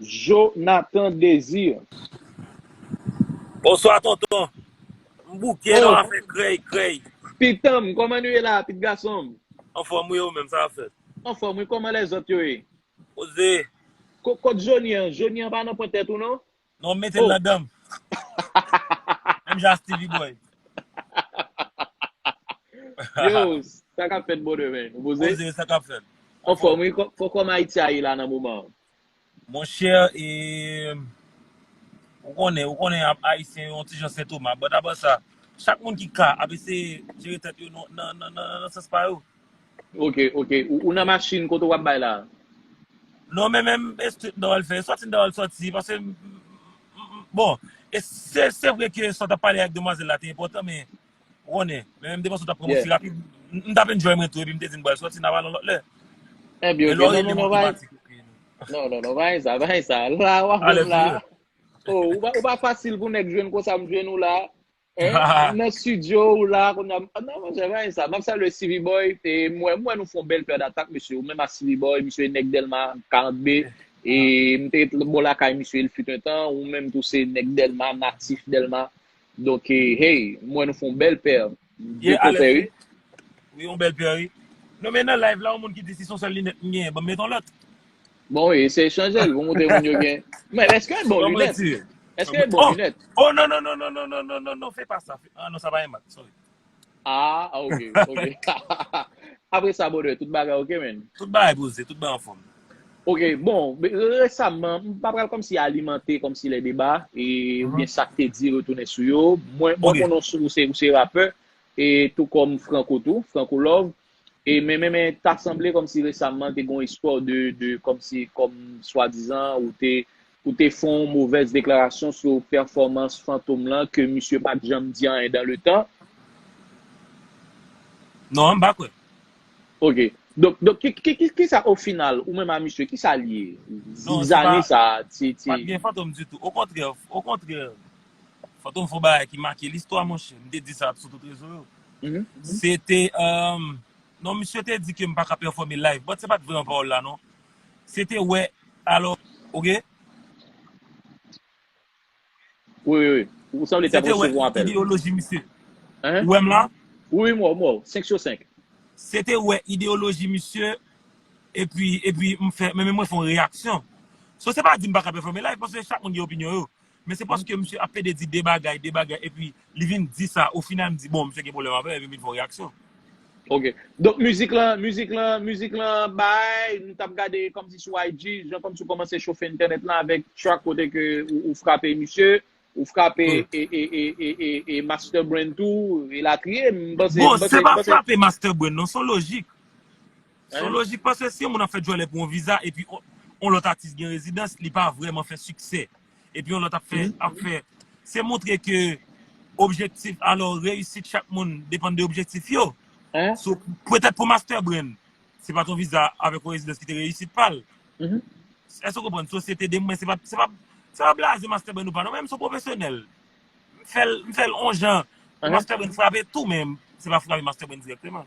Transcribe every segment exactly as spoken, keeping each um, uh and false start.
Jonathan Désir. Bonswa, tonton. M bouke nan afè krèy, krèy. Pitanm, kòman nou ye la, pit gason m? Anfòm, wi, ou menm, sa ap fèt? Anfòm, wi, kòman lèzòt yo ye? Poze. Kot Joni an? Joni an pa nan pwen tèt ou, non? Non, m mete l nan dan m. Menm jan a Stevie Boy. Yo, sa k ap fèt, brother, man? Ou poze? Poze, sa k ap fèt. Anfòm, wi, kòman Ayiti a ye la nan moman an? Monchè, e, ou konnen, ou konnen Ayisyen yo yon ti jan sentoma. But apa sa, chak moun ki ka ap eseye jere tèt yo nan, nan, nan, nan, nan sans pa yo. Ok, ok. Ou, ou nan machin kote w ap bay la? Non, men menm street m ta pral fè. Sòti m ta pral sòti, paske, bon, e se, se vre ke sa w t ap pale ak demwazèl la te enpòtan, men ou konnen, men menm depanse w t ap pran mwen ti rapid, m t ap enjoy mwen tou, epi m te di m pral sòti, n a pale yon lòt lè. Ebyen, ok, non, non, non, pa gen sa, pa gen sa, pa gen sa. La, w ap wè m la. Oh, ou pa, ou pa fasil pou nèg jwenn konsa, m jwenn ou la. Nan studio ou la, kounye a, non, monchè, pa gen sa. M ap salye Stevie Boy, e m wè, m wè nou fè yon bèl pè d'atak, mesye. Ou menm a Stevie Boy, misye nèg Dèlma, karant B, e m te bò lakay misye, il fut un temps, ou menm tou se nèg Dèlma, natif Dèlma. Donk, hey, m wè nou fè yon bèl pè. De konpè, wi. Wi, yon bèl pè, wi. Non, men nan live la, yon moun ki di si se yon sèl linèt m genyen, ban m met yon lòt. Bon, wi, eseye chanje l pou montre moun yo gen. Men, èske l bon linèt? Èske l bon linèt? Oh, non, non, non, non, non, non, non, non, non, fè pa sa. Ah, non, sa pa yon mat, sorry. Ah, ok, ok. Apre sa, brother, tout bagay ok, man? Tout bagay poze, tout bagay anfòm. Ok, bon, resaman, m pa pral kòmsi alimante kòmsi lè deba, e, oubyen sa k te di, retounen sou yo. Mwen, mwen konnen w se, ou se rapè, e tou kòm Franco tou, Franco Love. E men, men, men, ta sanble kòmsi resaman te gen yon istwa de, de, kòmsi, kòm swadizan, ou te, ou te fè yon movèz deklarasyon sou pèfòmans Fantom lan, ke misye pa t janm di anyen dans le temps. Non, m pa kwè. Ok. Donk, donk ki, ki, ki, kisa, o final, ou menm a misye, kisa l ye? Zizani sa, ti, ti. Pa t gen Fantom ditou. Okontrè, okontrè. Fantom fè yon bagay ki make listwa, monchè. M te di sa sou tout rezo yo. Se te, euh, non, misye te di ke m pa ka pèfòme live. But se pa t vrèman pawòl la, non. Se te wè, alò, ok? Wi, wi, wi. Ou sanble te ap resevwa apèl. Se te wè ideoloji misye. Ou wè m la? Wi, wi, m wè w, m wè w. Senk sou senk. Se te wè ideoloji misye, epi, epi m fè, men, men mwen fè yon reyaksyon. So, se pa di m pa ka pèfòme live, paske chak moun gen opinyon yo. Men se paske misye ap pede di de bagay, de bagay, epi li vin di sa, o final m di, bon, misye gen pwoblèm avè m, epi m vin fè yon reyaksyon. Ok. Donk, mizik lan, mizik lan, mizik lan bay, nou t ap gade kòmsi sou I G, jan kòmsi w kòmanse chofe entènèt lan avèk track kote ke ou, ou frape misye, ou frape e, e, e, e, e, e Master Brain tou, elatriye. M panse, bon, m panse, se pa frape Master Brain, non, se yon lojik. Se yon lojik, paske si yon moun ap fè djòlè pou yon viza, epi on, on lòt atis gen rezidans, li pa vrèman fè siksè. Epi yon lòt ap fè, ap fè. Se montre ke objektif, alò, reyisit chak moun depann de objektif yo. So, petèt pou Master Brain, se pa t yon viza avèk yon rezidans ki te reyisit pa l. Èske w konprann? So, se te de mwen, se pa, se pa, se pa blaze Master Brain ou pa, non, men m se yon pwofesyonèl. M fè l, m fè l on jan. Master Brain frape tou, men se pa frape Master Brain dirèkteman.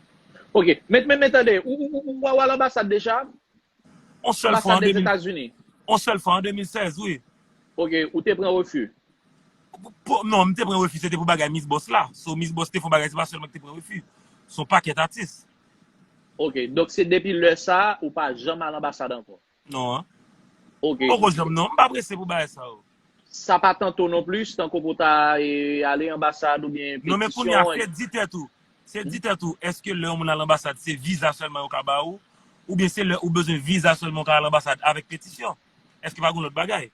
Ok, men, men, men tande, ou, ou, ou, ou al anbasad deja? On sèl fwa an de mil. Anbasad Dèzetazini. On sèl fwa an de mil sèz, wi. Ok, ou te pran refi? Non, m te pran refi, se te pou bagay Miss Boss la. So, Miss Boss te fè yon bagay, se pa sèl mwen ki te pran refi. Se yon pakèt atis. Ok, donk se depi lè sa a, ou pa janm al anbasad ankò? Non. Ok. Poko janm, non. M pa prese pou bagay sa yo. Sa pa tante w non plis, tankou pou w ta, e, ale anbasad oubyen petisyon. Non, men kounye a, fè di tèt ou. Se di tèt ou, èske lè yon moun al anbasad, se viza sèlman yo ka ba ou? Oubyen se lè ou bezwen viza sèlman ou ka al anbasad avèk petisyon? Èske pa gen lòt bagay?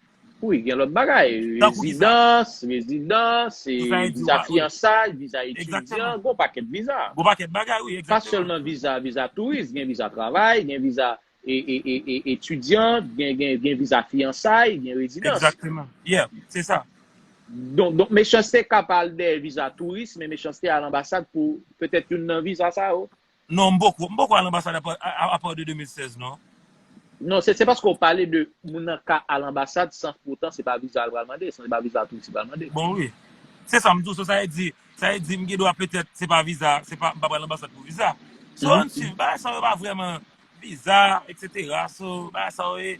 Wi, gen lòt bagay. Tankou kisa? Rezidans, rezidans, e, viza fiyansay, viza etidyan, gon pakèt viza. Gon pakèt bagay, wi, egzakteman. Pa sèlman viza, viza touris, gen viza travay, gen viza e, e, e, e, etidyan, gen, gen, gen viza fiyansay, gen rezidans. Egzakteman. Yeah, se sa. Donk, donk, Mechanste ka pa al dèyè viza touris, men Mechanste al anbasad pou petèt youn nan viza sa yo. Non, m poko, m poko al anbasad apa, a, a, apa de de mil sèz, non. Non, se, se paske w pale de moun nan ka al anbasad san poutan se pa viza l pral mande, se pa viza touris li pral mande. Bon, wi. Se sa m di w, so sa vle di, sa vle di m gen dwa petèt, se pa viza, se pa, m pa pral anbasad pou viza. So, ann swiv, bagay sa yo pa vrèman viza, etsetera. So, bagay sa yo e,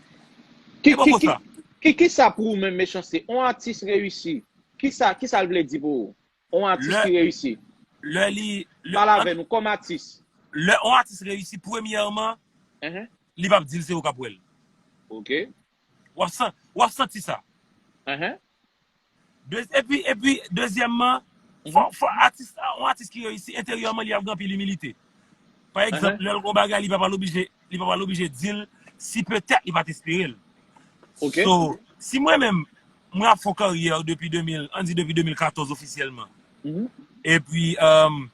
e poko sa. Ki, ki sa pou ou menm, Mechanste? On atis reyisi, ki sa, ki sa l vle di pou ou? On atis Lè- ki reyisi. Lè li lè- Pale avè nou kòm atis. Lè on atis reyisi, premyèman, Ehe, li p ap di l se ou k ap wè l. ok. W ap san- w ap santi sa. Ehe, De- epi epi dezyèmman, fò fò atis on atis ki reyisi enteryèman li ap gen anpil imilite. Pa egzanp, lè l gon bagay, li pa pral oblije li pa pral oblije di l si petèt li pa t espere l. Ok. So, si mwen menm, mwen ap fè yon karyè depi de mil, ann di depi de mil katòz ofisyèlman. Mhm. Epi, um,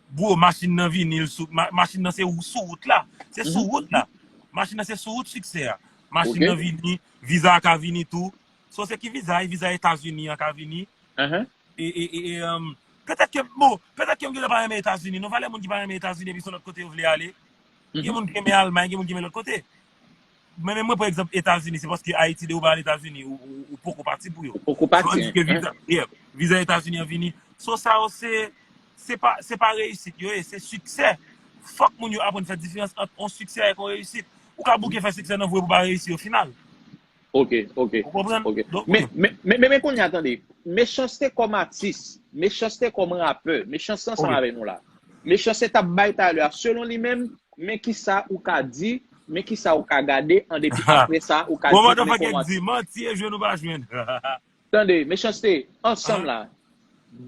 bro, machin nan vini, l sou, ma- machin nan se ou- sou wout la. Se sou Mhm. wout la. Machin nan se sou wout siksè a. Machin Ok. nan vini, viza a ka vini tou. So, se ki viza? E viza Etazini an ka vini. Ehe. E, e, e, e, um, petèt ke, bon, petèt ke m genlè pa renmen Etazini. Non, valè moun ki pa renmen Etazini, epi se lòt kote yo vle ale. Gen Mhm. moun ki renmen Almay, gen moun ki renmen lòt kote. Men, men mwen, pa egzanp, Etazini, se paske Ayiti, de ou pa al Etazini, ou, ou, ou poko pati pou yo. Ou poko pati, Tandis ke hein. Viza, yeah, viza Etazini an vini. So, sa yo, se, se pa, se pa reyisit yo ye, se siksè. Fòk moun yo aprann fè diferans ant yon siksè avèk yon reyisit. Ou ka bouke fè siksè nan vre pou pa reyisi o final. Ok, ok. Ou konprann? Ok. Donk, Men, wi. men, men, men, men kounye a, tande. Mechanste kòm atis, Mechanste kòm rapè, Mechanste ansanm Ok. avèk nou la. Mechanste t ap bay talè a, selon li menm, men ki sa ou ka di, men ki sa ou ka gade, an depi apre sa, ou ka Bon, di, men motherfucker kòman. Di, manti e jwe nou pa jwenn. Tande, Mechanste, ansanm Aha. la,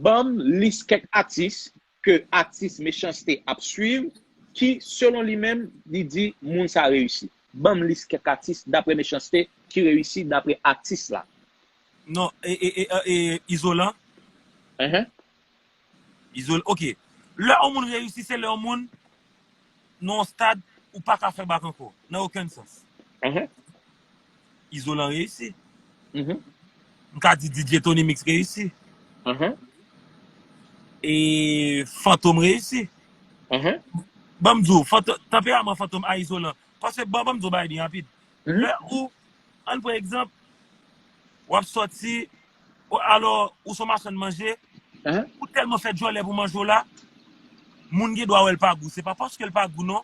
ban m lis kèk atis ke atis Mechanste ap swiv, ki, selon li menm, li di moun sa reyisi. Ban m lis kèk atis, daprè Mechanste, ki reyisi daprè atis la. Non, e, e, e, e, e izolan. Ehe, Izol, ok. Lè yon moun reyisi, se lè yon moun nan yon stad ou pa ka fè bak ankò. Nan okenn sans. ehe, Izolan reyisi. mhm, M ka di D J Tony Mix reyisi. ehe, E Fantom reyisi. ehe. Ban m di w, Fantom, tanperaman Fantom a izolan. Paske ban, ban m di w bagay byen rapid. Mhm. Lè ou, ann pran egzanp, w ap sòti, ou, alò, ou se yon machann manje, Ehe. ou tèlman fè djòlè pou manje w la, moun gen dwa wè l pa gou. Se pa paske l pa gou, non.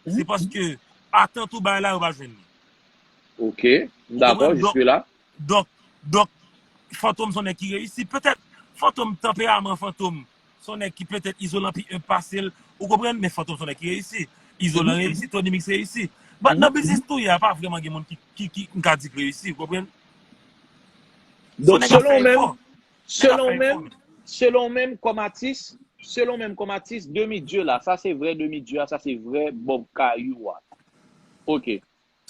Se Mhm. Paske atant ou bay la, yo pa jwenn li. Ok, m dakò, Ou konprann? Donk, jiske la. Donk, donk, Fantom se yon nèg ki reyisi. Petèt, Fantom, tanperaman Fantom, se yon nèg ki petèt izolan pi enb pase l. Ou konprann? Men Fantom se yon nèg ki reyisi. Izolan Mhm. Reyisi, Tony Mix reyisi. But Mhm. Nan biznis tou, ya pa vrèman gen moun ki, ki, ki, m ka di k reyisi, ou konprann? Donk, Nèg ap selon fè ou menm, efò. Nèg ap selon fè ou menm, efò. Selon ou menm kòm atis, selon ou menm kòm atis, demi dye la, sa se vrè demi dye a, sa se vrè Bob Kayou a. Ok.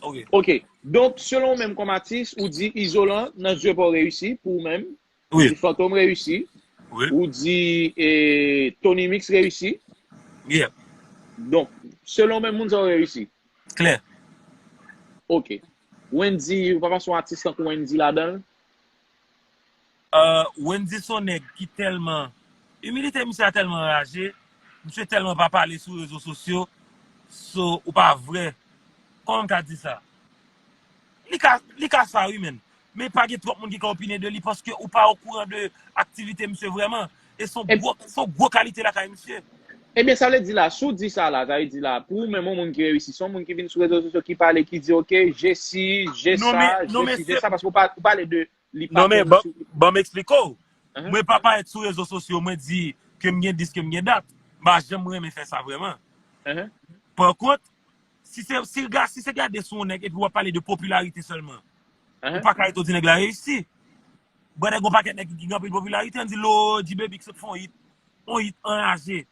Ok. Ok. Donk, selon ou menm kòm atis, ou di izolan nan zye pa w reyisi, pou ou menm. Ou Wi. Di Fantom reyisi. Wi. Ou di eh, Tony Mix reyisi. Yeah. Donk, selon ou menm moun sa w reyisi. Klè. Ok. Wendy, ou pa panse yon atis tankou Wendy ladan l? Uh, Wendy se yon nèg ki tèlman, imilite misye a tèlman raje, misye tèlman pa pale sou rezo sosyo, so, ou pa vrè, kòman m ka di sa? Li ka, li ka sa wi, men. Men pa gen twòp moun ki ka opine de li paske ou pa okouran de aktivite misye vrèman. E se yon gwo, se yon gwo kalite lakay misye. Ebyen, sa vle di la, si w di sa la, sa vle di la, pou ou menm, yon moun ki reyisi, se yon moun ki vin sou rezo sosyo, ki pale, ki di, ok, je si, je sa, je si, je sa, paske ou pa, ou pale de li pa. Non, men ban m eksplike w. Mwen pa parèt sou rezo sosyo, mwen di ke m gen dis, ke m gen dat. M pa janm renmen fè sa vrèman. Pa kont, si se, si, si se gade sou yon nèg epi w ap pale de popilarite sèlman, ou pa ka rete w di nèg la reyisi. Bon, nèg, yon pakèt nèg ki gen anpil popilarite, ann di Lord G-Baby ki sot fè yon hit, yon hit anraje.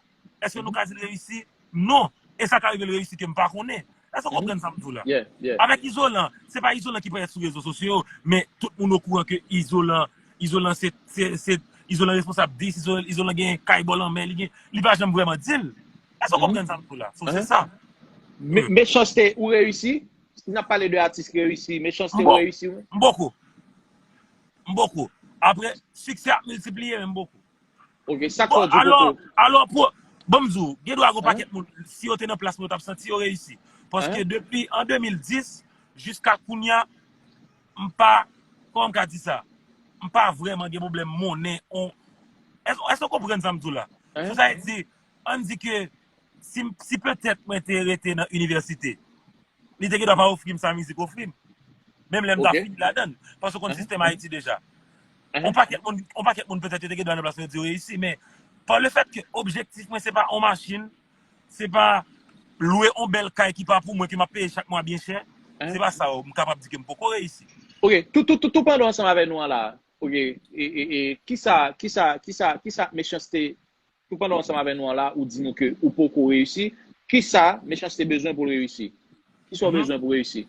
Èske nou ka di l reyisi? Non. E sa ka rive l reyisi ke m pa konnen. Èske w konprann sa m di w la? Avèk Izolan, se pa Izolan ki parèt sou rezo sosyo, men tout moun okouran ke Izolan, Izolan se, se, se, Izolan responsab dis, Izolan, Izolan gen kay bò lanmè, li gen, li pa janm vrèman di l. Èske w konprann sa m di w la? So, se sa. Mechanste ou reyisi, si n ap pale de atis ki reyisi, Mechanste ou reyisi, wi? M poko. M poko. Apre, siksè ap miltipliye, men m poko. Ok, sa k fè w di poko? Alò, pou, bon, m di w, gen dwa gen yon pakèt moun, si yo te nan plas mwen, yo t ap santi yo reyisi. Paske depi an de mil dis, jiska kounye a, m pa, kòman m ka di sa? M pa vrèman gen pwoblèm monnen. Èske w konprann sa m di w la? So, sa vle di, ann di ke si, si petèt mwen te rete nan inivèsite, li te gen dwa pa ofri m sa mizik ofri m. Menm lè m ta fini ladan l. Paske w konn sistèm Ayiti deja. On pakèt moun, on pakèt moun petèt yo te gen dwa nan plas mwen yo di yo reyisi, men pa le fèt ke objektif mwen se pa on machin, se pa lwe on bèl kay ki pa pou mwen, ke m ap peye chak mwa byen chè, se pa sa, m kapab di ke m poko reyisi. Ok, tou, tou, tou, tou pandan w ansanm avèk nou an la, ok, e, e, e, kisa, kisa, kisa, kisa mechanste, tou pandan w ansanm avèk nou an la, ou di nou ke ou poko reyisi, kisa mechanste bezwen pou l reyisi? Kisa w bezwen pou reyisi?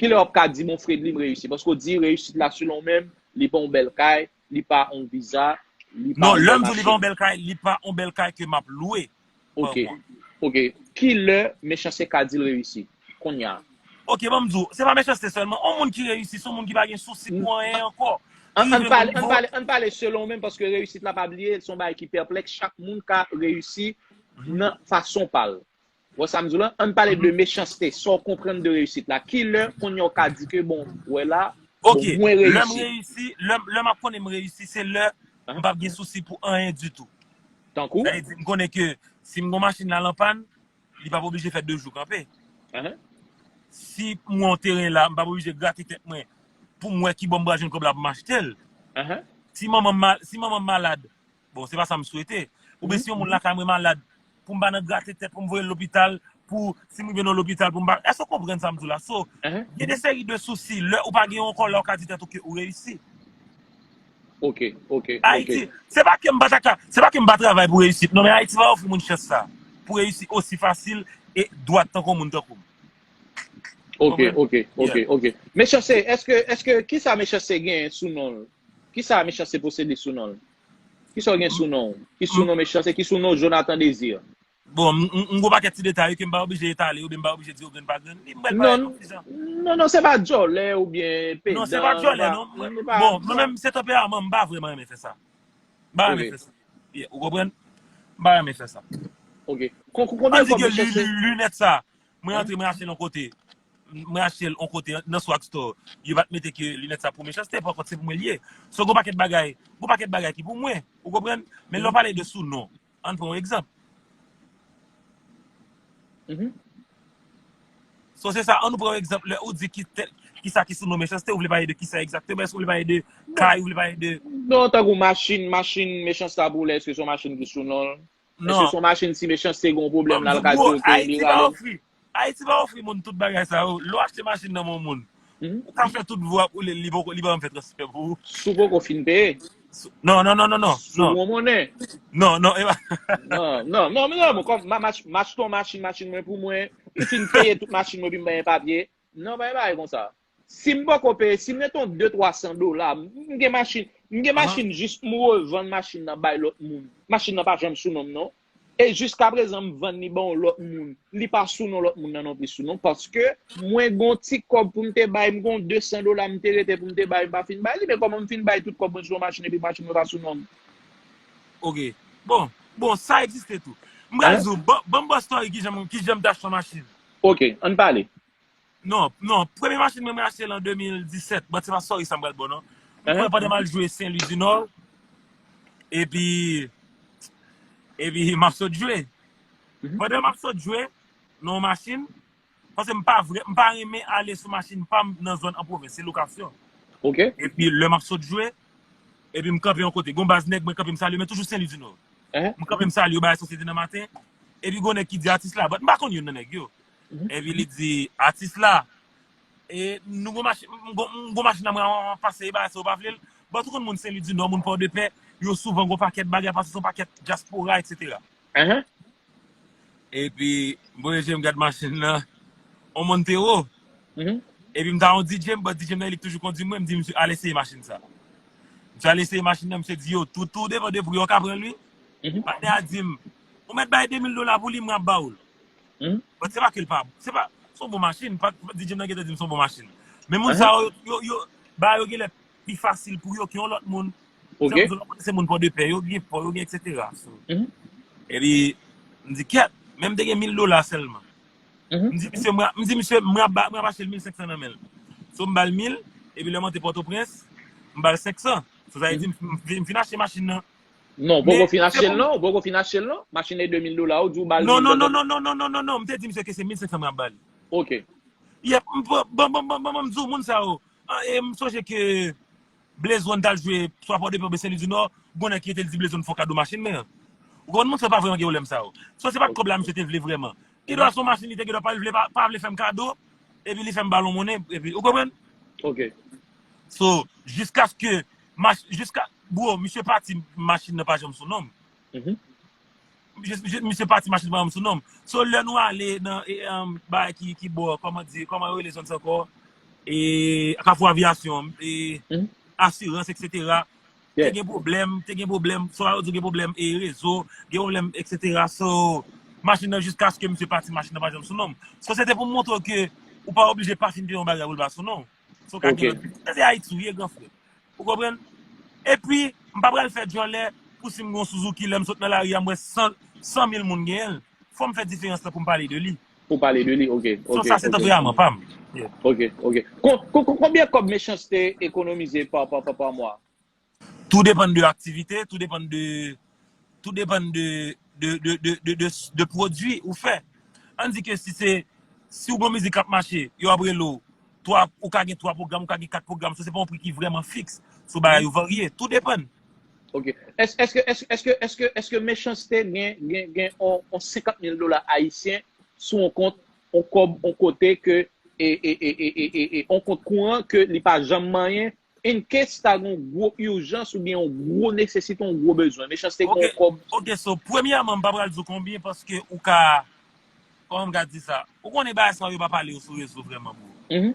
Kilè w ap ka di, bon, Fredly, m reyisi? Paske w di reyisit la, selon w menm, li pa yon bèl kay, li pa yon viza, li pa Non, lè m di w li pa yon bèl kay, li pa yon bèl kay ke m ap lwe. Ok, ok. Kilè mechanste ka di l reyisi? Kounye a. Ok, ban m di w, se pa mechanste sèlman. On moun ki reyisi, se on moun ki pa gen sousi pou anyen ankò. Ann pale, ann pale, ann pale selon w menm, paske reyisit la, pa bliye, se yon bagay ki pèplèks. Chak moun ka reyisi nan fason pa l. Wè sa m di w la? Ann pale de mechanste, sa w konprann de reyisit la. Kilè kounye a w ka di ke, bon, wè la, bon, mwen reyisi? Ok, lè m reyisi, lè m ap konnen m reyisi, se lè m p ap gen sousi pou anyen ditou. Tankou? Sa vle di, m konnen ke si m gon machin la l anpàn, li p ap oblije fè de jou kanpe. Si m wè yon teren la, m p ap oblije grate tèt mwen pou m wè ki bò m pral jwenn kòb la pou m achte l. Si manman m mal, si manman m malad, bon, se pa sa m swete. Oubyen si yon moun lakay mwen malad, pou m pa nan grate tèt, pou m voye l lopital, pou si m rive nan lopital, pou m pa. Èske w konprann sa m di w la? So, gen de seri de sousi, lè ou pa gen yo ankò, lè w ka di tèt ou ke ou reyisi. Ok, ok, ok. Ayiti, se pa ke m pa ta ka, se pa ke m pa travay pou reyisit. Non, men Ayiti pa ofri moun chans sa. Pou reyisi osi fasil e dwat tankou moun tankou m. Ok, ok, ok, ok. Mechanste, èske, èske, kisa Mechanste gen sou non l? Kisa Mechanste posede sou non l? Kisa w gen sou non w? Ki sou non Mechanste, ki sou non Jonathan Désir? Bon, m, m, m gon pakèt ti detay wi ke m pa oblije etale yo, oubyen m pa oblije di yo grenn pa grenn. Li, m pral pale yon ti jan. Non, non, se pa djòlè oubyen pedan. Non, se pa djòlè, non. Bon, mwen menm, se tanperaman, m pa vrèman renmen fè sa. M pa renmen fè sa. Yeah, ou konprann? M pa renmen fè sa. Ok. Kon, kon, konbyen kòb Mechanste? Ann di ke li, li, linèt sa, mwen antre, mwen achte l yon kote. Mwen achte l yon kote nan Swag Store. Yo pa t mete ke linèt sa pou Mechanste, pa kont se pou mwen l ye. So, gon pakèt bagay, gon pakèt bagay ki pou mwen. Ou konprann? Men lè w pale de sou non, ann pran yon egzanp. So, se sa, ann nou pran yon egzanp, lè ou di ki tèl, kisa ki sou non Mechanste, ou vle pale de kisa egzakteman? Èske ou vle pale de kay, ou vle pale de. Non, tankou machin, machin Mechanste ap woule, èske se yon machin ki sou non l? Èske se yon machin, si Mechanste gen yon pwoblèm la, l ka di, ok, li rale. Ayiti pa ofri moun tout bagay sa yo. Lè w achte machin nan men yon moun, ou ka fè tout vwa pou li, li poko, li pa janm fè transfè pou ou. Si w poko fin peye. Non, non, non, non, non. Si w gon monnen. Non, non, e pa. Non, non, non, non, kòm m achte yon machin, machin mwen pou mwen, m fin peye tout machin mwen, epi m pa gen papye. Non, pa gen bagay konsa. Si m poko peye, si m rete yon de twa san dola, m gen machin, m gen machin jis m revann machin nan bay lòt moun. Machin nan pa janm sou non m non. E jiskaprezan m vann li ban yon lòt moun. Li pa sou non lòt moun nan non plis sou non. Paske mwen gen yon ti kòb pou m te bay, m gen yon de san dola m te rete pou m te bay, m pa fin bay li. Men kòman m fin bay tout kòb mwen sou yon machin epi machin mwen pa sou non m? Ok. Bon, bon, sa egziste tou. M pral di w, ban, ban m ba w story kijan, kijan m te achte yon machin. Ok, ann pale. Non, non, premye machin mwen, mwen achte l an de mil disèt. But se pa story sa m pral ba w non. Mwen pandan m al jwe Sen Lwi di Nò, epi, epi m ap sot jwe. Pandan m ap sot jwe nan yon machin, paske m pa vre, m pa renmen ale sou machin pa m nan zòn an pwovens, se lokasyon. Ok. Epi lè m ap sot jwe, epi m kanpe yon kote. Gon baz nèg mwen kanpe m salye, men toujou Sen Lwi di Nò. M kanpe m salye yo, bagay sa se te nan maten. Epi gon nèg ki di atis la, but m pa konn youn nan nèg yo. Epi li di, atis la, e nou gon machin, m gon, m gon machin nan mwen an, an pase, e bagay sa yo pa vle l. But ou konn moun Sen Lwi di Nò, moun Pòdepè, yo souvan gon pakèt bagay, paske se yon pakèt dyaspora, etsetera. Epi, m voye je m gad machin nan, on Montero. Epi m ta yon D J, m but D J m nan, li k toujou kondwi mwen, m di misye, al eseye machin sa. Misye al eseye machin nan, misye di, yo, tou, tou depann de pri w ka pran l wi. Patnè a di m, ou mèt bay de mil dola pou li, mwen ap ba w l. But se pa ke l pa, se pa, se yon bon machin, pa, D J m nan gentan di m se yon bon machin. Men moun sa yo, yo, yo, bagay yo genlè pi fasil pou yo ke yon lòt moun. Ok. Se moun Pòdepè, yo gen pò, yo gen etsetera. So, epi, m di, kèt, men m te gen mil dola sèlman. M di misye, mwen, m di misye, mwen ap ba, mwen ap achte l mil senk san nan men l. So, m ba l mil, epi lè m antre Pòtoprens, m ba l senk san. So, sa vle di, m, m, m fin achte machin nan. Non, ou poko fin achte l non, ou poko fin achte l non. Machin nan de mil dola, ou di ou ba l mil dola. Non, non, non, non, non, non, non, non, non, m te di misye ke se mil senk san mwen ap ba li. Ok. Yep, m pran, ban, ban, ban, ban, ban m di w, moun sa yo. An, e m sonje ke Blaze One t al jwe swa Pòdepè oubyen Senlwi di Nò, gon nèg ki rete l di Blaze One fè w kado machin, men. Ou konprann, moun sa yo pa vrèman gen pwoblèm sa yo. So, se pa t kòb la misye te vle vrèman. Gen dwa se yon machin li te gen dwa pa vle, pa, pa vle fè m kado, epi li fè m balon monnen, epi, ou konprann? Ok. So, jiskaske, mach, jiska, bro, misye pati, machin nan pa janm sou non m. Mhm. Jis, jis, misye pati, machin pa janm sou non m. So, lè nou ale nan, e, um, bagay ki, ki bò, kòman di, kòman yo rele zòn sa ankò? E, Kafou Avyasyon, e, Mhm. asirans, etsetera. Te Yeah. gen pwoblèm, te gen pwoblèm, sa yo di gen pwoblèm, e, rezo, gen pwoblèm, etsetera. So, machin nan jiskaske misye pati, machin nan pa janm sou non m. So, se te pou m montre w ke ou pa oblije pa fin peye yon bagay pou l pa sou non w. So, ka Ok. gen lòt. Se Ayiti, ou ye, gran frè. Ou konprann? Epi, m pa pral fè djòlè pou si m gen yon Suzuki, lè m sot nan lari a, m wè san, san mil moun genyen l. Fò m fè diferans lan pou m pale de li. Pou pale de li, ok. So, Ok, sa se ok. Tanperaman pa m. Yeah. Ok, ok. Kon, kon, kon, konbyen kòb Mechanste ekonomize pa, pa, pa, pa mwa? Tou depann de aktivite, tou depann de, tou depann de, de, de, de, de, de, de pwodui ou fè. Ann di ke si se, si w gon mizik k ap mache, yo ap rele w, twa, ou ka gen twa pwogram, ou ka gen kat pwogram, so se pa yon pri ki vrèman fiks, so bagay yo varye, tou depann. Ok. Èske, èske, èske, èske, èske, èske Mechanste gen, gen, gen on, on senkant mil dola ayisyen sou on kont, on kòb, on kote ke, e, e, e, e, e, e, e, on kont kouran ke li pa janm manyen, in case ta gen on gwo ijans oubyen on gwo nesesite, on gwo bezwen. Mechanste gen Ok, on kòb. Ok, so, premyèman, m pa pral di w konbyen paske ou ka, kòman m ka di sa? Ou konnen bagay sa yo pa pale yo sou rezo vrèman, bro. Mhm.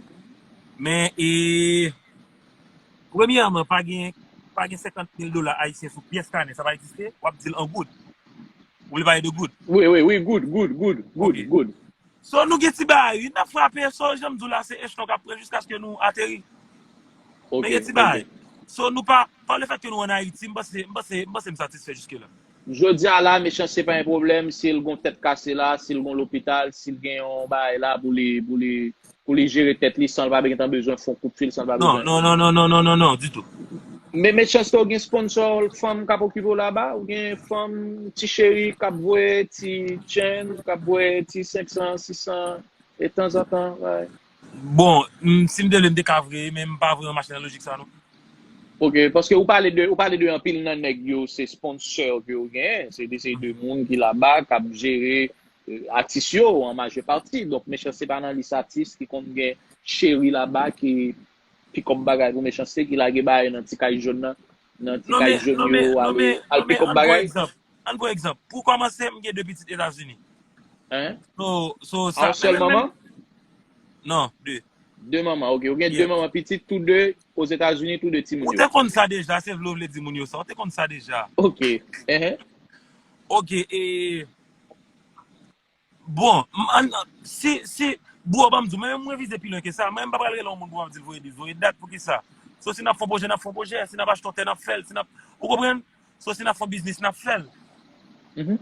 Men, e, premyèman, pa gen, pa gen senkant mil dola ayisyen sou pyès kanè, sa pa egziste, w ap di l an goud. Ou vle pale de goud? Wi, wi, wi, goud, goud, goud, goud, Ok. Goud. So, nou gen ti bagay, wi, n ap frape, so, jan m di w la, se echelon k ap pran jiskaske nou ateri. Ok, Men gen ti ok. bagay. So, nou pa, pa le fèt ke nou ann Ayiti, m panse, m panse, m panse m satisfè jiske la. Jodi a la, Mechanste pa yon pwoblèm, si l gon tèt kase la, si l gon lopital, si l gen yon bagay la pou li, pou li, pou li jere tèt li san l pa gentan bezwen fè on kout fil, san l pa Non, bezwen. Non, non, non, non, non, non, non, non, ditou. Men Mechanste, ou gen sponsò, fanm k ap okipe w laba, ou gen fanm, ti cheri k ap voye ti tchenn, k ap voye ti senk san, sis san, e tanzantan, wi. Bon, m, si m te vle, m te ka voye, men m pa vre nan mache nan lojik sa, non. Ok, paske ou pale de, ou pale de anpil nan nèg yo, se sponsò ke yo genyen, se de, se de moun ki laba, k ap jere, e, atis yo, an majè pati. Donk, Mechanste pa nan lis atis ki konn gen cheri laba, ki pikòp bagay pou Mechanste, ki lage bagay nan ti kay jòn nan, nan ti Non, kay men, jòn non, men, yo, non, ale, men, al non, men, pikòp ann pran bagay. Egzanp. Ann pran egzanp. Pou kòmanse, m gen de pitit Etazini. Hein? So, so, A sa, yon sèl men, men, manman? Non, de. De manman, ok. Ou gen de Yeah. manman pitit, tou de Ozetazini, tou de timoun Ou yo. Te konn sa deja, se vle ou vle di moun yo sa. Ou te konn sa deja. Ok. Ehe. Ok, e, bon, m, an, si, si, bro, ban m di w, mwen, mwen vize pi lwen ke sa. Mwen, m pa pral rele yon moun pou m ap di l voye dis, voye dat, pou ki sa? So, si n ap fè yon pwojè, n ap fè yon pwojè. Si n ap achte yon tè, n ap fè l. Si n ap, ou konprann? So, si n ap fè yon biznis, n ap fè l. Mhm.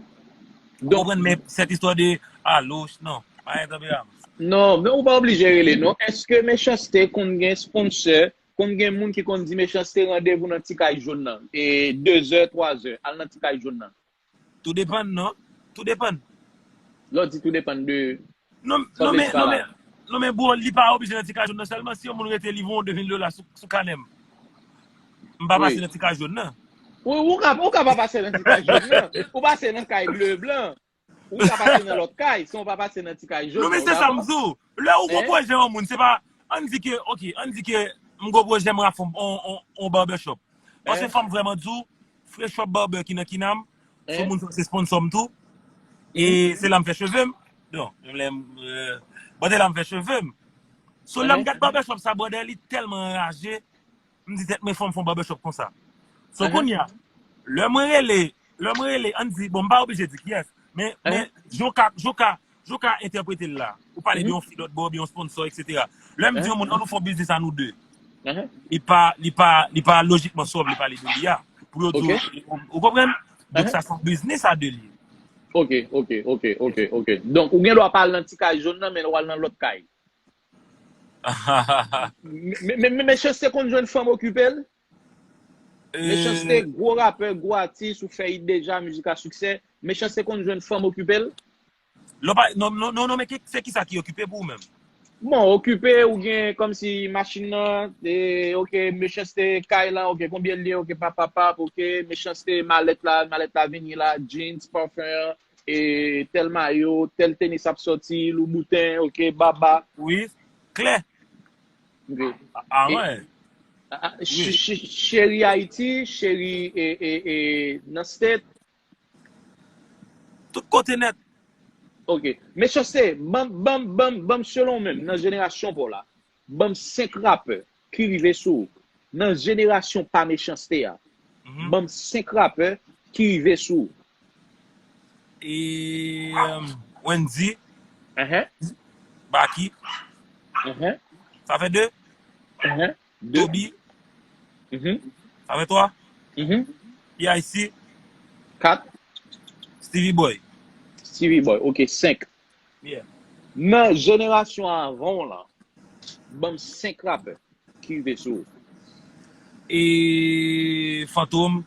Ou Donk, konprann, men sèt istwa de alo, non, pa gen tanperaman. non, men ou pa oblije rele, non. Èske Mechanste konn gen sponsò, konn gen moun ki konn di Mechanste randevou nan ti kay jòn nan? E de zè, twa zè, al nan ti kay jòn nan. Tou depann, non. Tou depann. Lè w di tou depann de Non, Sa non, vle men, di pa non, la. men, non, men, bro, li pa oblije nan ti kay jòn nan sèlman. Si yon moun rete, li voye yon de mil dola sou, sou kanè m. M pa Wi. Pase nan ti kay jòn nan. Wi, ou ka, ou ka pa pase nan ti kay jòn nan. Ou pase nan kay ble blan. Ou ka pase nan lòt kay, san w pa pase nan ti kay jòn Non, men nan, se ou sa m dakò? di w. Lè ou gon Hein? Pwojè yon moun, se pa, ann di ke, ok, ann di ke m gon pwojè, m ap fè on, on, on barbershop. Paske Hein? Fò m vrèman di w, Fresh Shop Barber ki nan Kinam, se Hein? moun sa se sponsò m tou. E se la m fè cheve m. Non, lè m, euh, bon, se la m fè cheve m. So, lè m Hein? Gad barbershop sa, brother, li tèlman anraje, m di tèt mwen, fò m fè yon barbershop konsa. So, Hein? Kounye a, lè mwen rele, lè mwen rele, ann di, bon, m pa oblije di kiyès, men, men, jan w ka, jan w ka, jan w ka entèprete l la. Ou pale de Mhm. yon fi lòt bò, oubyen yon sponsò, etsetera. Lè m di Hein? Yon moun, ann nou fè yon biznis a nou de. Hein? Li pa, li pa, li pa lojikman sa w vle pale de li a. Pou yo di, Ok. ou, ou konprann? Donk, Hein? Sa se yon biznis a de li. Ok, ok, ok, ok, ok. Donk, ou gen dwa pa al nan ti kay jòn nan, men w al nan lòt kay. Men, men, men, men Mechanste konn jwenn fanm okipe l? Mechanste, gwo rapè, gwo atis, ou fè it deja, mizik a siksè. Mechanste konn jwenn fanm okipe l? Lè w pa, non, non, non, non, men ki, se ki sa ki okipe pou ou menm? Bon, okipe, ou gen kòmsi machin nan, e, ok, Mechanste kay lan, ok, konbyen l ye, ok, pap, pap, pap, ok, Mechanste malèt la, malèt la vini la, jeans, parfum an, e, tèl mayo, tèl tenis ap sòti, loubouten, ok, baba. Wi, klè. Ok. A, a, e, wè. A, a, wi. Ch-, ch-, cheri Ayiti, cheri, e, e, e, nan State. Tout kote nèt. Ok. Mechanste, ban m, ban m, ban m, ban m, selon w menm, nan jenerasyon pa w la, ban m senk rapè ki rive sou ou. Nan jenerasyon pa Mechanste a, mhm, ban m senk rapè ki rive sou ou. E, euh, Wendy, mhm, Baky. Mhm. Sa fè de. Mhm. De. Toby. Mhm. Sa fè twa. Mhm. P I C. Kat. Stevie Boy. Stevie Boy, ok, senk. Yeah. Nan jenerasyon avan w lan, ban m senk rapè ki rive sou ou. E Fantom,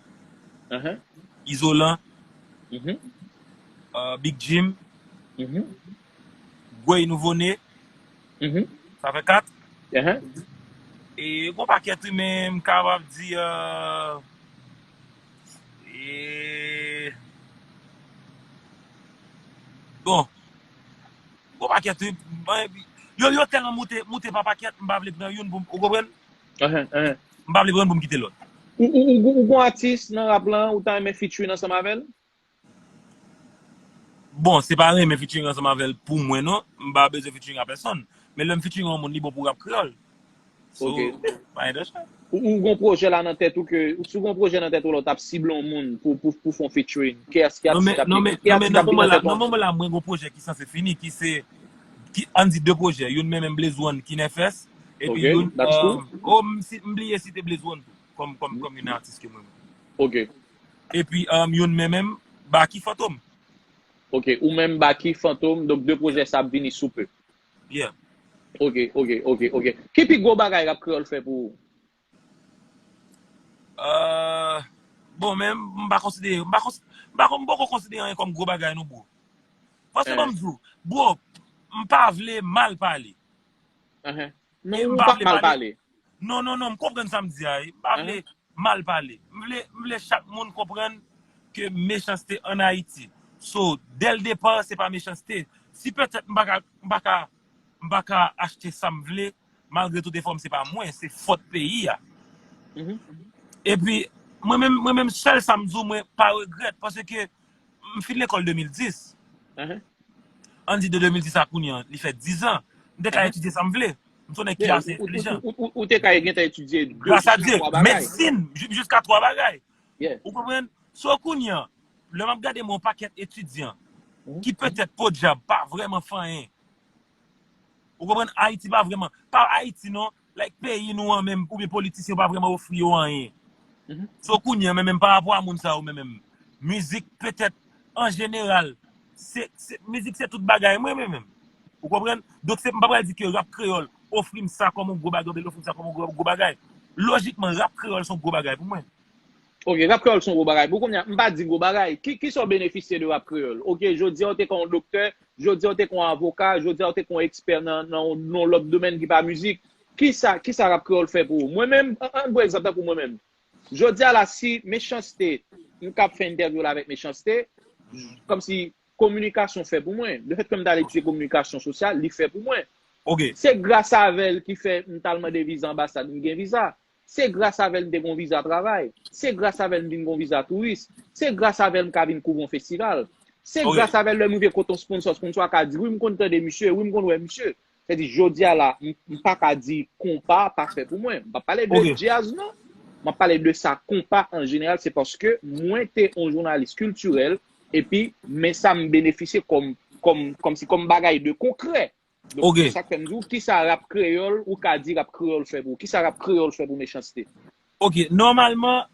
mhm, Izolan, mhm, euh, Big Jim, mhm, Gwey Nouvo Ne, mhm, sa fè kat. Mhm. E gon pakèt wi, men m kapab di, euh, e, bon, gon pakèt wi. Yo, yo tèlman moute, moute pa pakèt, m pa vle pran youn pou m, ou konprann? Ahan, ahan. M pa vle pran youn pou m kite lòt. Ou, ou, ou, ou gon atis nan rap lan, ou ta renmen featuring ansanm avè l? Bon, se pa renmen featuring ansanm avè l pou mwen, non. M pa bezwen featuring a pèsonn. Men lè m featuring yon moun, li bon pou rap kreyòl. So, ok, pa gen de chwa. Ou, ou gon pwojè la nan tèt ou ke, si w gon pwojè nan tèt ou la, w t ap sible yon moun pou, pou, pou fè yon featuring. Kiyès, ki atis k ap, non, men, non, men, ki non, men atis k ap vin nan tèt ou? Nan moman la, mwen gon pwojè ki sanse fini, ki se, ki, ann di de pwojè. Youn men menm Blaze One, Kin F S, epi youn, euh, oh, m si, m bliye site Blaze One tou, kòm, kòm, kòm youn nan atis ke mwen renmen. Ok. Epi, euh, youn men menm, Baky Fantom. Ok, ou menm Baky Fantom, donk de pwojè sa ap vini sou pe. Yeah. Ok, ok, ok, ok. Ki pi gwo bagay rap kreyòl fè pou ou? Euh, bon, men m pa konsidere, m pa kons-, m pa kon-, m poko konsidere anyen kòm gwo bagay non, bro. Paske, eh, ban m di w, bro, m pa vle mal pale. Ahan. Non, ou pa mal pale. Non, non, non, m konprann sa m di a, wi. M pa vle mal pale. M vle, m vle chak moun konprann ke Mechanste ann Ayiti. So, dès le départ, se pa Mechanste. Si petèt m pa ka, m pa ka, m pa ka achte sa m vle, malgre tout efò m, se pa mwen, se fòt peyi a. Mhm. Epi, mwen menm, mwen menm, sèl sa m di w, mwen pa regrèt, paske m fin lekòl de mil dis. Mhm. Ann di de de mil dis a kounye a, li fè diz an. M te ka etidye sa m vle. M se yon nèg ki ase entèlijan. Ou, ou, ou, ou te ka gentan etidye de jiska twa bagay. Gras a Dye, medsin, ji-, jiska twa bagay. Yeah. Ou konprann? So kounye a, lè m ap gade mwen yon pakèt etidyan ki petèt podyab pa vrèman fè anyen. Ou konprann? Ayiti pa vrèman, pa Ayiti non, like, peyi nou an menm, oubyen politisyen yo pa vrèman ofri yo anyen. Mhm. So kounye a, men menm pa rapò a moun sa yo, men menm mizik, petèt, an jeneral, se, se, mizik se tout bagay mwen, men menm. Ou konprann? Donk, se, m pa pral di ke rap kreyòl ofri m sa kòm yon gwo bagay, oubyen l ofri m sa kòm yon gwo, gwo bagay. Lojikman, rap kreyòl se yon gwo bagay pou mwen. Ok, rap kreyòl se yon gwo bagay. Bon, kounye a, m pa di gwo bagay. Ki, ki sa w benefisye de rap kreyòl? Ok, jodi a w te kon yon doktè, jodi a w te kon yon avoka, jodi a w te kon yon ekspè nan, nan, nan yon lòt domèn ki pa mizik. Ki sa, ki sa rap kreyòl fè pou ou? Mwen menm, an, an, pran egzanp tankou mwen menm. Jodi a la, si Mechanste, m k ap fè entèvyou la avèk Mechanste, kòmsi kominikasyon fè pou mwen. Lefètke m t al etidye kominikasyon sosyal, li fè pou mwen. Ok. Se gras avè l ki fè m t al mande viza anbasad, m gen viza. Se gras avè l m te gon viza travay. Se gras avè l m vin gon viza touris. Se gras avè l m ka vin kouvri yon festival. Se gras avè l lè m rive kote yon sponsò, sponsò a ka di, "Wi, m konn tande misye, wi, m konn wè misye." Sèdi, jodi a la, m, m pa ka di konpa pa fè pou mwen. M p ap pale de djaz, non. M ap pale de sa konpa an jeneral, se paske mwen te yon jounalis kiltirèl, epi men sa m benefisye kòm, kòm, kòmsi kòm bagay de konkrè. Donk, se sa k fè m di w, kisa rap kreyòl, ou ka di rap kreyòl fè pou ou? Kisa rap kreyòl fè pou Mechanste? Ok, nòmalman,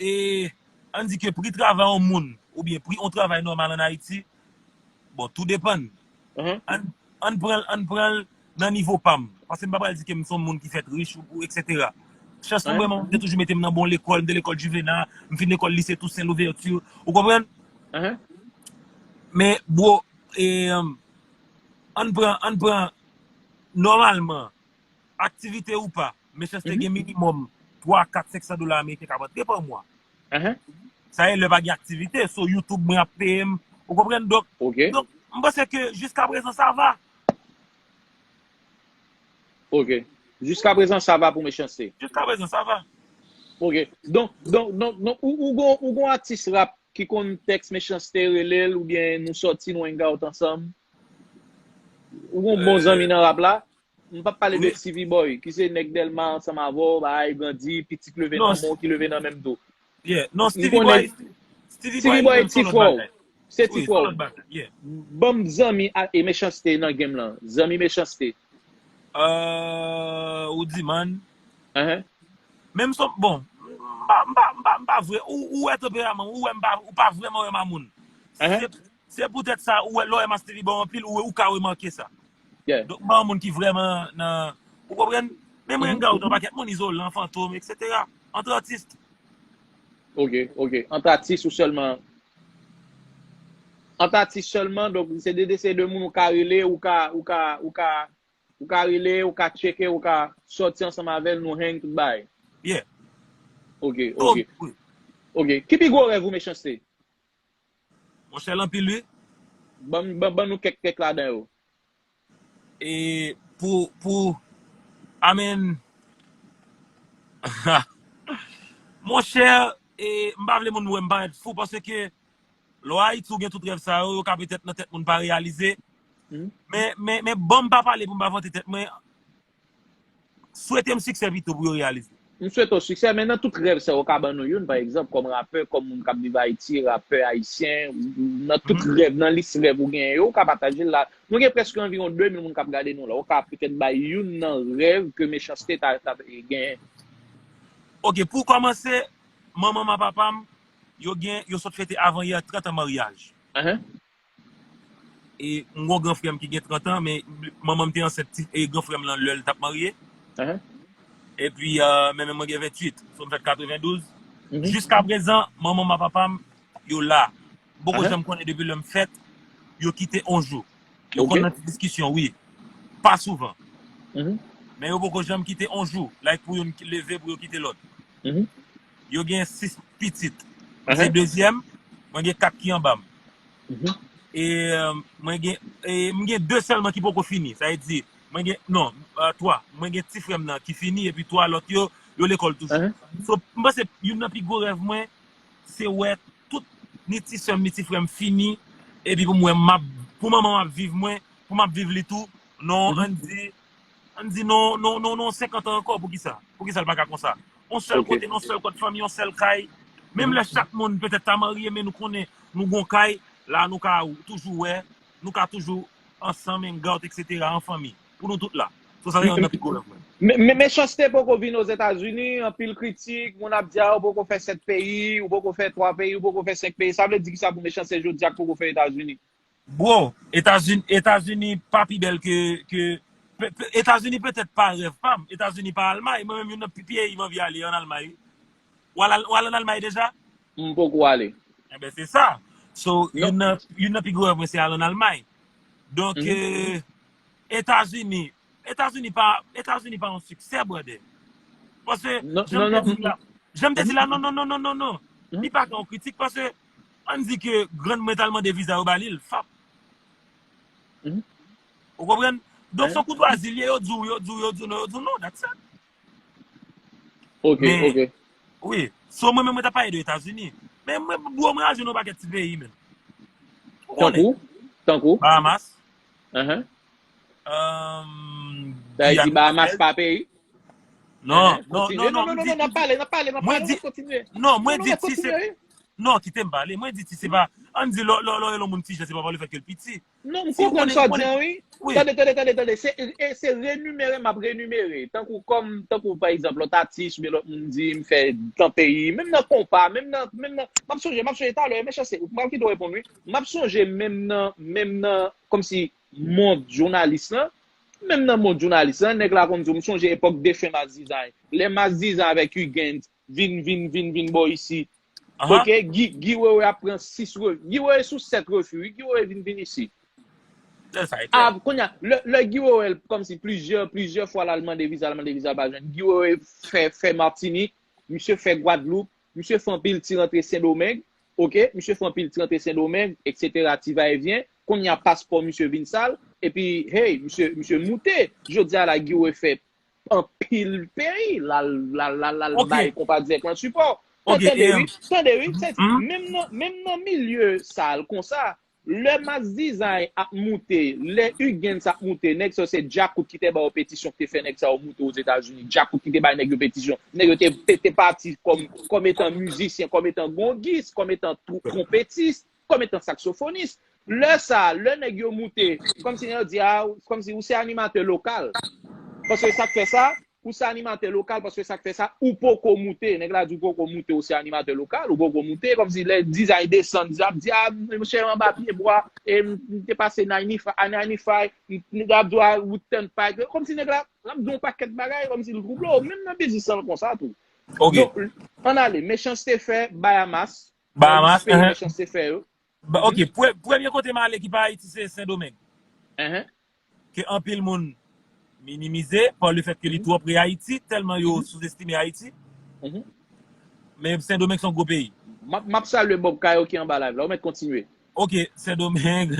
e, ann di ke pri travay yon moun, oubyen pri yon travay nòmal ann Ayiti, bon, tou depann. Ann, ann pran l, ann pran l nan nivo pa m. Paske m pa pral di ke m se yon moun ki fèt rich ou, ou etsetera. Chans mwen, manman m te toujou mete m nan bon lekòl, m te lekòl Juvena, m fin lekòl lise Toussaint Louverture. Ou konprann? Men, bro, e, ann pran, ann pran nòmalman, aktivite ou pa, Mechanste gen minimòm twa, kat, senk san dola ameriken k ap rantre pa mwa. Sa e lè pa gen aktivite, so YouTube mwen ap peye m. Ou konprann? Donk, donk, m panse ke jiska prezan sa va. Ok. Jiska prezan sa va pou Mechanste. Jiska prezan sa va. Ok. Donk, donk, donk, donk ou, ou gon, ou gon atis rap ki konn tèks Mechanste rele l oubyen nou sòti nou hang out ansanm? Ou gon bon zanmi nan rap la? M p ap pale de Stevie Boy, ki se nèg Dèlma ansanm avè w, bagay, grandi, pitit leve nan men w, ki leve nan men m tou. Yeah. Non, Stevie Boy, Stevie Boy, Stevie Boy e ti frè w. Se ti frè w. Ban m zanmi e Mechanste nan game lan. Zanmi Mechanste. Euh, ou di, man. Menm son, bon, m pa, m pa, m pa, m pa vre, ou, ou wè tanperaman, ou wè m pa, ou pa vrèman wè m a moun. Se, se poutèt sa, ou wè, lè w wè m a Stevie Boy anpil, ou, ou ka remake sa. Donk, m pa yon moun ki vrèman nan, ou konprann? Men mwen hang out yon pakèt moun, Izolan, Fantom, et cetera. Ant atis. Ok, ok. Ant atis ou sèlman. Ant atis sèlman, donk se de, de, se de moun ou ka rele, ou ka, ou ka, ou ka, ou ka rele, ou ka tcheke, ou ka sòti ansanm avè l, nou hang tout bagay. Yeah. Ok, ok. Ok. Ki pi gwo rèv ou, Mechanste? Monchè, l anpil, wi. Ban, ban, ban nou kèk, kèk ladan yo. E pou, pou, amen. Monchè, e, m pa vle moun wè m parèt fou, paske lè w Ayiti, ou gen tout rèv sa yo, yo ka petèt nan tèt moun pa reyalize. Men, men, men, ban m pa pale pou m pa vante tèt mwen. Swete m siksè pito pou yo reyalize. M swete w siksè, men nan tout rèv sa yo, w ka ban nou youn, pa egzanp, kòm rapè, kòm moun k ap viv Ayiti, rapè ayisyen, nan tout rèv, nan lis rèv ou genyen yo, ou ka pataje l la. Nou gen prèske anviwon de mil moun k ap gade nou la. Ou ka petèt bay youn nan rèv ke Mechanste ta, ta genyen. Ok, pou kòmanse, manman m ak papa m, yo gen, yo sot fete avan yè trant an maryaj. E m gon gran frè m ki gen trant an, men manman m te ansent ti, e gran frè m lan lè l t ap marye. Epi, euh, men, men mwen gen venntuit, so m fèt katrevendouz. Jiska prezan, manman m ak papa m, yo la. M poko janm konnen depi lè m fèt, yo kite on jou. Yo konn nan ti diskisyon, wi. Pa souvan. Men yo poko janm kite on jou. Like pou youn leve pou yo kite lòt. Yo gen sis pitit. Mwen se dezyèm, mwen gen kat ki anba m. E, euh, mwen gen, e, m gen de sèlman ki poko fini. Sa vle di, mwen gen, non, euh, twa. Mwen gen ti frè m nan ki fini, epi twa lòt yo, yo lekòl toujou. So, m panse youn nan pi gwo rèv mwen, se wè tout ni ti sè m, ni ti frè m fini, epi pou m wè m ap, pou manman m ap viv mwen, pou m ap viv li tou. Non, ann di, ann di non, non, non, non, senkant an ankò, poukisa? Poukisa l pa ka konsa? Yon sèl kote, yon sèl kòd fanmi, yon sèl kay. Menm lè chak moun petèt ta marye, men nou konnen nou gon kay, la nou ka toujou wè, nou ka toujou ansanm, hang out, et cetera, an fanmi. Pou nou tout la. So, sa se youn nan pi gwo rèv mwen. Men, men, Mechanste poko vin Ozetazini, anpil kritik, moun ap di a ou poko fè sèt peyi, ou poko fè twa peyi, ou poko fè senk peyi. Sa vle di kisa pou Mechanste jodi a k poko fè Etazini? Bro, Etazini, Etazini pa pi bèl ke, ke, pe, pe, Etazini petèt pa rèv pa m. Etazini pa Almay. Mwen menm, youn nan pi, peyi m anvi ale, an Almay, wi. W al, w al an Almay deja? M poko ale. Enben, se sa. So, youn nan, youn nan pi gwo rèv mwen, se al an Almay. Donk, euh, Etazini, Etazini pa, Etazini pa yon siksè, brother. Paske, jan m te di la, jan m te di la, non, non, non, non, non, non. Li pa ka yon kritik, paske, ann di ke grann mwen t al mande viza, yo ba li l, fap. Ou konprann? Donk, se yon koutwazi l ye, yo di w, yo di w, yo di w non, yo di w non, that's it. Ok, ok. Wi. So, mwen menm, mwen t ap pale de Etazini. Men mwen, bro, mwen al jwenn yon pakèt ti peyi, men. Ou konnen. Tankou? Tankou? Bahamas. Sa vle di Bahamas pa peyi? Non, non, non, non, non, non, non, n ap pale, n ap pale, n ap pale, n ap kontinye. Non, mwen di ti se, non, kite m pale, mwen di ti se pa, ann di lò, lò, lò, lò moun ti jan, se pa pa lefèt ke l piti. Non, m konprann sa w di an, wi. Tande, tande, tande, tande. Se, e, se renimere m ap renimere. Tankou kòm, tankou pa egzanp, lòt atis oubyen lòt moun di m fè tan peyi. Menm nan konpa, menm nan, menm nan, m ap sonje, m ap sonje talè, Mechanste, m pral kite w reponn, wi. M ap sonje menm nan, menm nan, kòmsi mond jounalis lan, menm nan mond jounalis lan, nèg la konn di w, m sonje epòk defen Mass Design. Lè Mass Design avèk Huguens vin, vin, vin, vin bò isi. Ok, Guy, Guy Wewe ap pran sis re, Guy Wewe sou sèt refi, wi, Guy Wewe vin, vin isi. Sèl sa, e klè. Ah, kounye a, lè, lè Guy Wewe, kòmsi plizyè, plizyè fwa l al mande viza, l mande viza, l pa jwenn. Guy Wewe fè, fè Matinik, misye fè Gwadloup, misye fè anpil ti rantre Sendomeng, oke, misye fè anpil ti rantre Sendomeng, etsetera, ti va e vyen. Kounye a, paspò misye vin sal, epi, hey, misye, misye moute. Jodi a la, Guy Wewe fè anpil peyi, l al, l al, l al, l al bay konpa dirèk lan sipò. Tande wi, tande wi, menm nan, menm nan milye sa l konsa, lè Mass Design ap moute, lè Huguens ap moute, nèg sa yo se Djakout ki te ba yo petisyon, ki te fè nèg sa yo moute Ozetazini. Djakout ki te bay nèg yo petisyon. Nèg yo te, te, te pati kòm, kòm etan mizisyen, kòm etan gongis, kòm etan twonpetis, kòm etan saksofonis. Lè sa, lè nèg yo moute, kòmsi nèg yo di, ah, kòmsi ou se animatè lokal. Paske sa k fè sa, ou se animatè lokal, paske sa k fè sa, ou poko moute. Nèg la di ou poko moute, ou se animatè lokal, ou poko moute. Kòmsi lè Design desann, Design ap di, ah, monchè, anba pye bwa, e m te pase ninety-five, a ninety-five, nèg la ap di w, ah, ou tèn pa. Kòmsi nèg la, l ap di yon pakèt bagay, kòmsi l twouble w. Menm nan biznis lan konsa tou. Donk, ann ale, Mechanste fè Bahamas, Bahamas, Mechanste fè yo. Ba, ok, pre- premye kote m ale ki pa Ayiti, se Sendomeng. Ke anpil moun minimize pa le fèt ke li twò pre Ayiti, tèlman yo souzestime Ayiti. Men Sendomeng se yon gwo peyi. M ap, m ap salye Bob Kayo ki anba live la. Ou mèt kontinye. Ok, Sendomeng.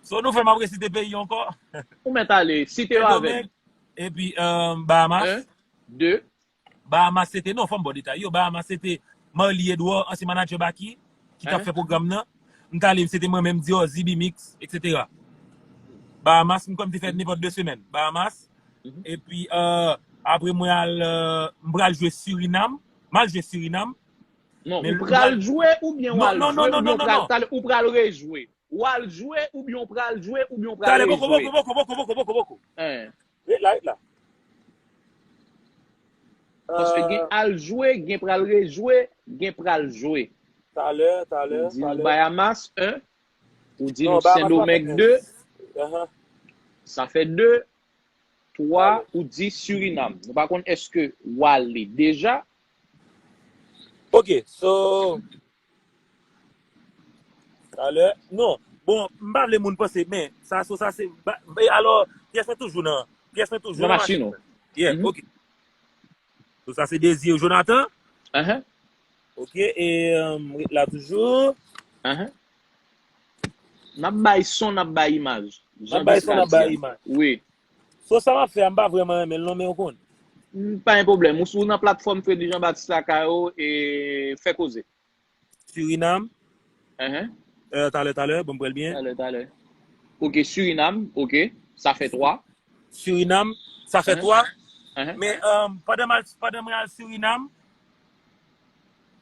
So nou fè m ap resite peyi ankò. Ou mèt ale, site yo avè m. Sendomeng, epi, euh, Bahamas. Un, deux. Bahamas se te, non, fò m ba w detay yo. Bahamas se te Marly Edouard, ansyen manadjè Baky, ki t ap fè pwogram nan. M t ale, se te mwen menm, Dior, Zibi Mix, etsetera. Bahamas, m kwè m te fè nenpòt de semèn. Bahamas. Epi, euh, apre mwen al, euh, m pral jwe Surinam. M al jwe Surinam. Non, ou pral jwe oubyen w al jwe, oubyen w pral, talè, ou pral rejwe. W al jwe, oubyen w pral jwe, oubyen w pral rejwe. Talè, poko, poko, poko, poko, poko, poko, poko. Ret la, ret la. Paske gen al jwe, gen pral rejwe, gen pral jwe. Talè, talè, talè. Ou di nou Bahamas, un. Ou di nou Sendomeng, de. Sa fè de. Twa, ou di Surinam. Nou pa konn èske w ale deja. Ok, so, talè, non. Bon, m pa vle moun panse, men sa, so, sa se, ba, e alò, pyès mwen toujou nan, pyès mwen toujou nan machin nan. Yeah, ok. So, sa se Désir Jonathan. Ok, e, euh, m ret la toujou. N ap bay son, n ap bay imaj. N ap bay son, n ap bay imaj. Wi. So, sa m ap fè a, m pa vrèman renmen l non, men ou konn. Pa gen pwoblèm. Ou sou nan platfòm Freddy Jean Baptiste Lacayo e fè koze. Surinam. Euh, talè, talè, bon, m pral byen. Talè, talè. Ok, Surinam, ok. Sa fè twa. Surinam, sa fè twa. Men, euh, pandan m al, pandan mwen al Surinam,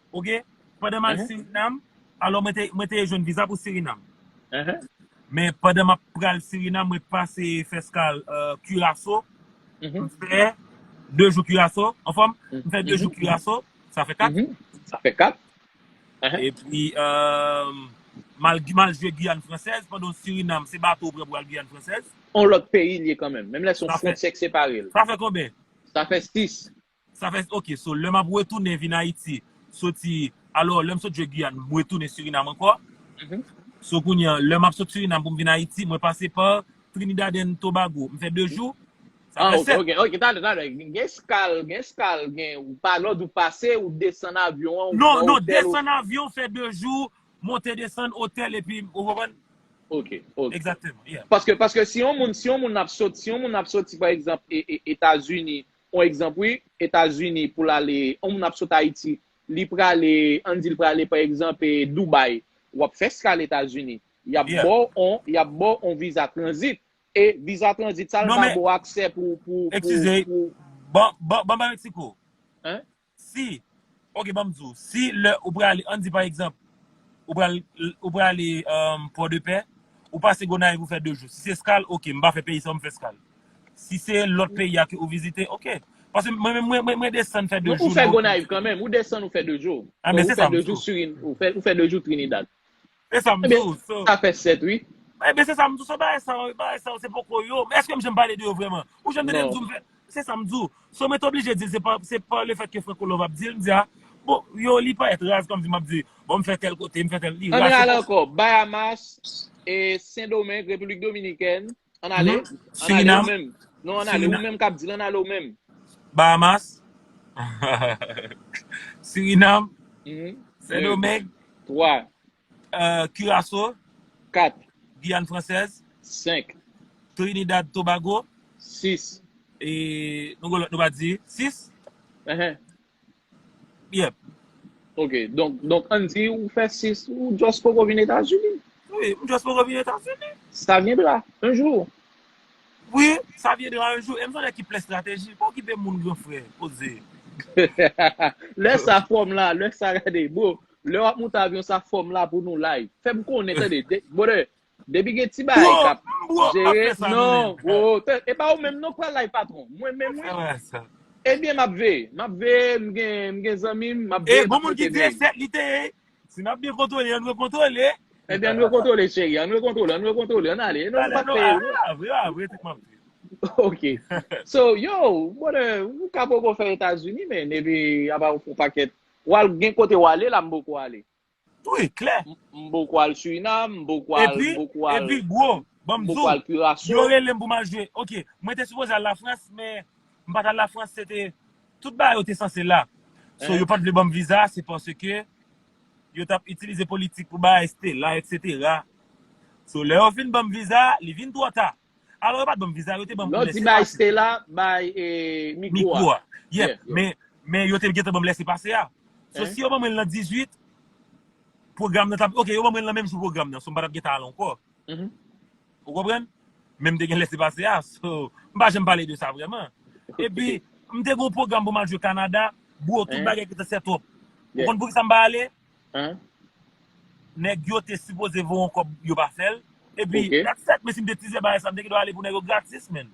ok, pandan m al Surinam, alò mwen te, mwen te jwenn viza pou Surinam. Men pandan m ap pral Surinam, mwen pase fè eskal, euh, Curaçao. M fè de jou Curaçao, anfòm, m fè de jou Curaçao, sa fè kat. Sa fè kat. Epi, euh, m al, m al jwe Giyàn Fransèz, pandan Sirinam, se bato ou pran pou al Giyàn Fransèz. On lòt peyi l ye kanmenm. Menm lè se yon fwontyè k separe l. Sa fè konbyen? Sa fè sis. Sa fè, ok, so, lè m ap retounen vin Ayiti, soti, alò, lè m sot jwe Giyàn, m retounen Sirinam ankò. So, kounye a, lè m ap sot Sirinam pou m vin Ayiti, mwen pase pa Trinidad and Tobago. M fè de jou, sa fè sèt. Ah, ok, ok, ok, talè, talè. Gen eskal, gen eskal, gen, ou pa lòd, ou pase, ou desann avyon an, ou pran otèl. Non, non, desann avyon, fè de jou, monte, desann, otèl, epi, ou konprann? Ok, ok. Egzakteman, yeah. Paske, paske si yon moun, si yon moun ap sot, si yon moun ap soti, pa egzanp, e, e, Etazini, yon egzanp, wi, Etazini pou l ale, yon moun ap sot Ayiti, li prale, ann di l prale, pa egzanp, e, Dubai, w ap fè eskal Etazini. Y ap ba w on, y ap ba w on viza tranzit. E viza tranzit sa, l pa ba w aksè pou, pou, pou, pou. Ban, ban, ban, ban Meksiko. Hein? Si, ok, ban m di w, si lè ou prale, ann di pa egzanp, ou pral, ou prale, um, Pòdepè, ou pase Gonayiv, ou fè de jou. Si se eskal, ok, m pa fè peyi sa, m fè eskal. Si se lòt peyi a ke ou vizite, ok. Paske mwen, mwen, mwen, mwen, mwen desann fè de jou. Ou fè Gonayiv kanmenm, ou desann, ou fè de jou. Ah, men se sa m di w. Ou fè de jou Sirin-, ou fè, ou fè de jou Trinidad. Se sa m di w, so. Sa fè sèt, wi. Ebyen, se sa m di w, so, bagay sa yo, bagay sa yo, se poko yo. Men èske m janm pale de yo vrèman? Ou janm tande m di w m fè? Se sa m di w. So, mwen te oblije di l, se pa, se pa le fèt ke Franco Love ap di l, m di a, Yo, li parèt raz kòmsi m ap di, bon, m fè tèl kote, m fè tèl, li raz. Ann ale ankò. Bahamas, e Sendomeng, Repiblik Dominikèn. Ann ale. Ann ale ou menm. Non, ann ale. Ou menm k ap di l, ann ale ou menm. Bahamas, Sirinam, Sendomeng, twa. Kiraso, kat. Giyàn Fransèz, senk. Trinidad Tobago, sis. E nou gen lòt nou pa di, sis. Yep. Ok, donk, donk ann di ou fè sis, ou just poko vin Etazini. Wi, m just poko vin Etazini. Ça viendra, un jour. Wi, ça viendra un jour. E m se nèg ki plen estrateji. Pa okipe moun, gran frè. Poze. Lè sa fòm la, lè sa gade, bro. Lè w ap moute avyon sa, fòm la pou nou live. Fè m konnen, tande, brother. Depi gen ti bagay k ap jere, non, bro, e pa ou menm non k pral live patwon. Mwen menm wi. Ebyen, m ap veye. M ap veye, m gen, m gen zanmi m, m ap veye. E bon moun ki di se li te ye. Si n ap byen kontwole, ann rekontwole. Ebyen, ann rekontwole, cheri, ann rekontwole, ann rekontwole, ann ale. Non, nou p ap peye. Vre, vre, vre, tout m ap veye. Ok. So, yo, brother, ou ka poko fè Etazini, men, epi apa ou fè yon pakèt. W al gen kote w ale la, m poko ale. Wi, klè. M poko al Surinam, m poko al, m poko al, epi, bro, ban m di w, yo rele m pou m al jwe. Ok, mwen te sipoze al Lafrans, men m pa t al Lafrans, se te, tout bagay yo te sanse la. So, yo pa t vle ban m viza, se paske yo t ap itilize politik pou bagay Stella, etsetera. So, lè yo fin ban m viza, li vin twò ta. Alò, yo pa t ban m viza, yo te ban m pou lè se pase. Lè w di bay Stella, bay Migros a. Migros a. Yeah, men, men yo te gentan ban m lè se pase a. So, si yo ban mwen l nan dizuit, pwogram nan t ap, ok, yo ban mwen l nan menm jou pwogram nan, so m pa t ap gentan al ankò. Ou konprann? Men m te gen lè se pase a, so, m pa janm pale de sa vrèman. Epi, m te gen yon pwogram pou m al jwe Kanada, bro, tout bagay gentan set up. Ou konn poukisa m pa ale? Nèg yo te sipoze voye yon kòb, yo pa fè l. Epi, that's that, men si m te tizè bagay sa, m te gen dwa ale pou nèg yo gratis, man.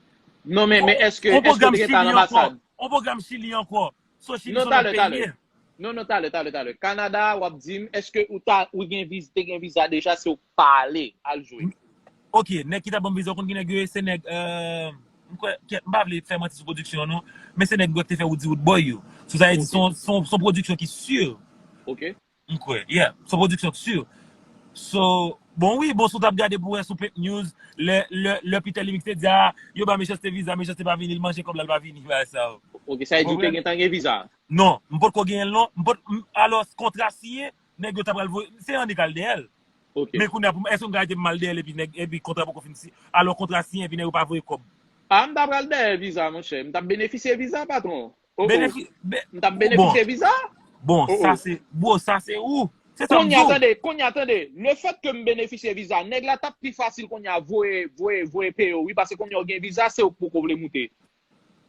Non, men, men èske, èske w te gen ta nan anbasad? On pwogram Chili ankò. So, Chili se yon lòt peyi li ye. Non, non, talè, talè, talè. Kanada, w ap di m, èske ou ta, ou gen viz, te gen viza deja, si w pa ale, al jwe? Ok, nèg ki t ap ban m viza, ou konn ki nèg yo ye? Se nèg, euh, m kwè, m pa vle fè manti sou pwodiksyon an non, men se nèg yo te fè Woody Woodboy yo. So, sa vle di, se yon, se yon, se yon pwodiksyon ki si. Ok. M kwè, yeah. Se yon pwodiksyon ki si. So, bon, wi, bon, si w t ap gade pou wè sou Pimp News, lè, lè, lè Peter Limix te di, ah, yo ba Mechanste viza, Mechanste pa vini, li manje kòb la, li pa vini, bagay sa yo. Ok, sa vle di ou te gentan gen viza? Non, m potko genyen l non. M pot, m, alò, kontra siyen, nèg yo ta pral voye, se Annik al dèyè l. Ok. Men kounye a, pou m, èske m ka rete pou m al dèyè l epi nèg, epi kontra poko fin siyen? Alò, kontra siyen, epi nèg yo pa voye kòb. Ah, m ta pral dèyè viza, monchè. M t ap benefisye viza, patwon. Oh, oh. Benefi-, be-, M t ap bon, benefisye viza? Bon, oh, sa oh. Se, bro, sa se ou. Se sa m di w. Kounye a, tande, kounye a, tande. Lefètke m benefisye viza, nèg la t ap pi fasil kounye a voye, voye, voye peye w, wi, paske kounye a ou gen viza, se ou k poko vle moute.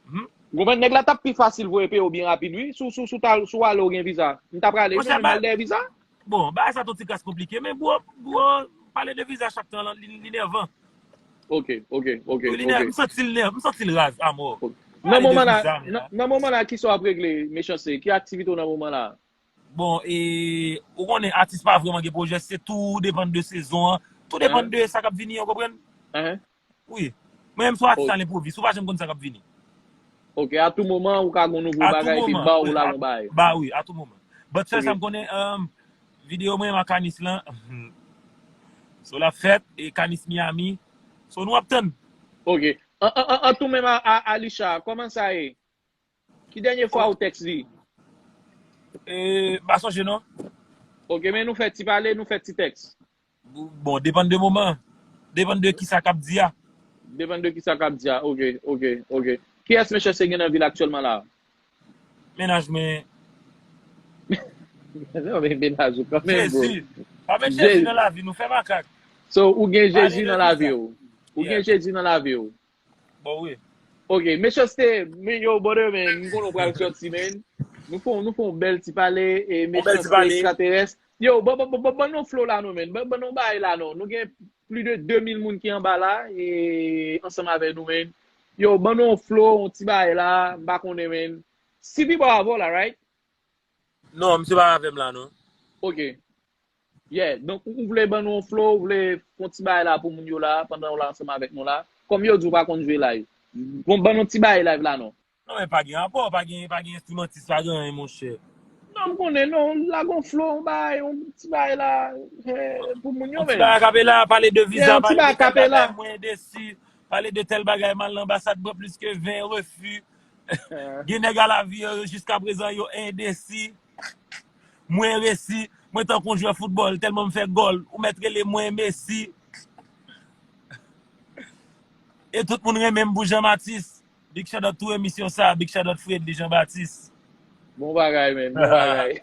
Ou konprann? Nèg la t ap pi fasil voye peye w byen rapid, wi. Si w, si w, si w ta, si w ale, ou gen viza. M ta prale, men m al dèyè viza. Bon, bagay sa t on ti kras konplike, men bro, bro, pale de viza chak tan, li, li nèvan. Ok, ok, ok. Wi, li nèvan, m santi l nèvan, m santi l raz amò. Nan moman la, nan moman la, kisa w ap regle, Mechanste? Ki aktivite w nan moman la? Bon, e, ou konnen atis pa vrèman gen pwojè, se tou depann de sezon an, tou depann de sa k ap vini an, ou konprann? Wi. Mwen menm se yon atis alenpwovi, si w pa janm konn sa k ap vini. Ok, a tou moman, ou ka gen yon nouvo bagay, epi ba w la yon bagay. Ba wi, a tou moman. But sèl sa m konnen, um, videyo mwen ak Kanis lan, so l ap fèt, e Kanis Miami, so nou ap tann. Ok. An, an, an, an tou menm a, a, Alisha, kòman sa ye? Ki dènye fwa ou tèks li? E, m pa sonje non. Ok, men nou fè ti pale, nou fè ti tèks. Bon, depann de moman. Depann de kisa k ap di a. Depann de kisa k ap di a. Ok, ok, ok. Kiyès Mechanste gen nan vi l aktyèlman la? Mennaj mwen. Non, men mennaj ou kanmenm, bro. Jezi. Pa met Jezi nan lavi nou, fè makak. So, ou gen Jezi nan lavi w. Ou gen Jezi nan lavi w. Bon, wi. Ok, Mechanste, men yo, brother, men, m konnen w pral sòti, men. Nou fè, nou fè yon bèl ti pale, e Mechanste Estraterès. Yo, ban, ban, ban, ban, ban nou flow la, non, men. Ban, ban nou bagay la, non. Nou gen plis de de mil moun ki anba la, e ansanm avè nou, men. Yo, ban nou yon flow, yon ti bagay la, m pa konnen, men. Sibi bò avè w la, right? Non, misye pa avè m la, non. Ok. Yeah, donk ou, ou vle ban nou yon flow, ou vle fè yon ti bagay la pou moun yo la, pandan w la ansanm avèk nou la. Kòm yo di w pa konn jwe live. Bon, ban nou ti bagay live la non. Non, men pa gen rapò, pa gen, pa gen enstrimantis, pa gen anyen, monchè. Non, m konnen, non, lage yon flow, yon bagay, yon ti bagay la, eh, pou moun yo, Yon ti bagay akapela, pale de viza, Yeah, yon ti pale de bagay tèl akapela. bagay, mwen endesi, pale de tèl bagay, m al nan anbasad, pran plis ke ven refi. Gen nèg a lavi yo, yo jiska prezan, yo endesi. Mwen resi, mwen tankou yon jwè foutbòl, tèlman m fè gòl, ou mèt rele mwen Messi. E tout moun renmen m pou Jean Matis. Big shout out tou emisyon sa, big shout out Fredly Jean Baptiste. Bon bagay, man. Bon bagay.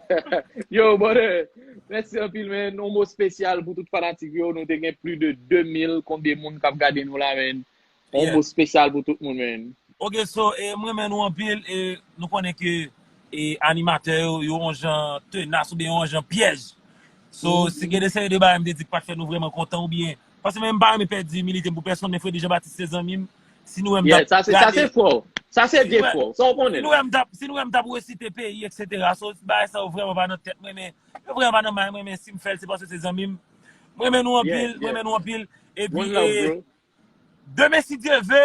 Yo, brother, mèsi anpil, man. Yon mo espesyal pou tout fanatik yo. Nou te gen plis de de mil konbyen moun k ap gade nou la, man. Yon Yeah. Mo espesyal pou tout moun, man. Ok, so, e, m renmen nou anpil, e nou konnen ke e, animatè yo, yo yon jan tenas oubyen yon jan pyèj. So, si gen de seri de bagay m te di k pa t fè nou vrèman kontan oubyen, paske mwen m pa renmen pèdi imilite m pou pèsonn, men Fredly Jean Baptiste se zanmi m. Si nou wè m t Yeah, ap sa se sa gade, se fò. Sa se si nou vye wè, fò. Sa w si konnen. Nou wè m t ap, si nou wè m t ap resite peyi, et cetera. So, bagay sa yo vrèman pa nan tèt mwen, men yo vrèman pa nan may mwen, men si m fè l, se paske se zanmi m. Mwen renmen nou Yeah, anpil, mwen yeah. Renmen nou anpil. Epi, One love, e, bro. Demen, si Dye ve,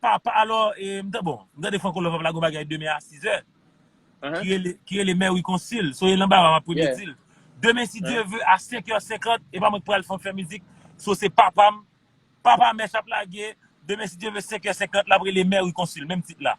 papa, alò, e, m ta, bon, m tande Franco Love ap lage yon bagay demen a sizè, Uh-huh. ki rele, ki rele Mèri Konsil. So, e lanbara m ap premye Yeah. di l. Demen, si Dye ve, a senk è senkant, e pa mwen k pral fè, fè mizik. So, se papa m, papa Mèch ap lage. Demen, si Dye ve, senk è senkant, l ap rele Mèri Konsil, menm tit la.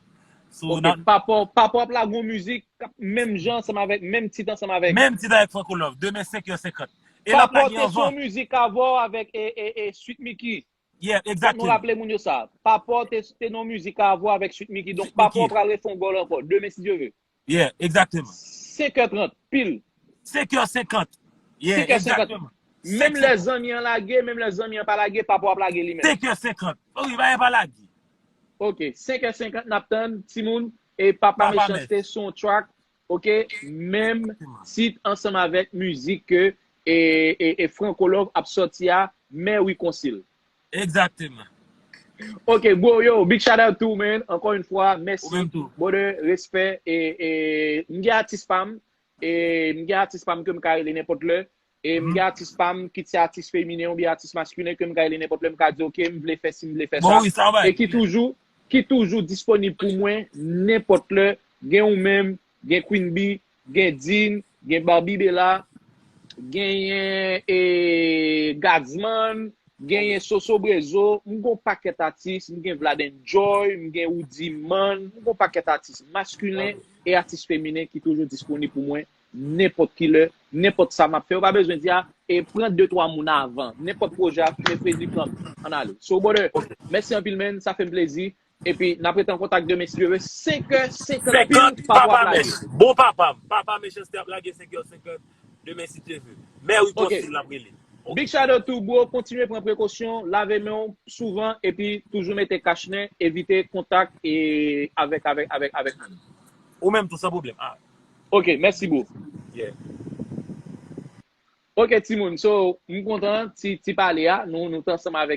So, Ok, nan, papa, papa ap lage yon mizik k ap menm jan ansanm avèk, menm tit ansanm avèk. Menm tit avèk Franco Love, demen senk è senkant. E l ap Papa lage te sou anvan. Yon mizik avè w avèk e, e, e Sweet Mickey. Yeah, Fòk nou exactement. Raple moun yo sa. Papa te, te nan yon mizik avè w avèk Sweet Mickey. Donk, Sweet papa w Mickey. Pral refè yon gòl ankò, demen si Dye ve. Yeah, exactement. Senk è trant, pil. Senk è senkant. Yeah, Senk è senkant. Exactement. Menm lè zanmi an lage, menm lè zanmi an pa lage, papa w ap lage li menm. Senk è senkant. Wi, bagay pa lage. Ok, senk è senkant n ap tann, timoun, e Papa Papa Mechanste, se yon track, ok, menm tit ansanm avèk mizik ke e, e, e Franco Love ap sòti a, Mèri Konsil. Exactement. Ok, bro, yo, big shout out to you, man. Ankò yon fwa, mèsi. Ou menm tou. Brother, respè. E, e, m gen atis pa m. E, m gen atis pa m ke m ka rele nenpòt lè. E m gen atis pa m, kit se atis feminen oubyen atis maskilen, ke m ka rele nenpòt lè, m ka di, ok, m vle fè si, m vle fè sa. Bon, wi, sa va. E ki toujou, ki toujou disponib pou mwen, nenpòt lè. Gen ou menm, gen Queen Bee, gen Dean, gen Barbie Bella, genyen e, Gazzman, genyen Soso Brezo, m gon pakèt atis, m gen Vlad Enjoy, m gen Woody Man, m gon pakèt atis maskilen e atis feminen ki toujou disponib pou mwen, nenpòt ki lè, nenpòt sa m ap fè. Ou pa bezwen di a, e pran de twa moun avan. Nenpòt pwojè a, men Fredly pran, ann ale. So, brother, mèsi anpil, man, sa fè m plezi. Epi, n ap rete an kontak demen, si Dye ve, senk è senkant pil, Senkant, papa w ap papa lage. Mèch. Bon papa m. Papa Mechanste ap lage senk è senkant. Demen, si Dye ve. Mèri Ok. Konsil l ap rele. Ok. Big shout out to bro, kontinye pran prekosyon, lave men w souvan, epi toujou mete kach nen, evite kontak e avèk, avèk, avèk, avèk moun. Ou menm tou, san pwoblèm. Ah, Ok, mèsi bro. Yeah. Ok, timoun, so, m kontan ti, ti pale a, nou, nou t ansanm avèk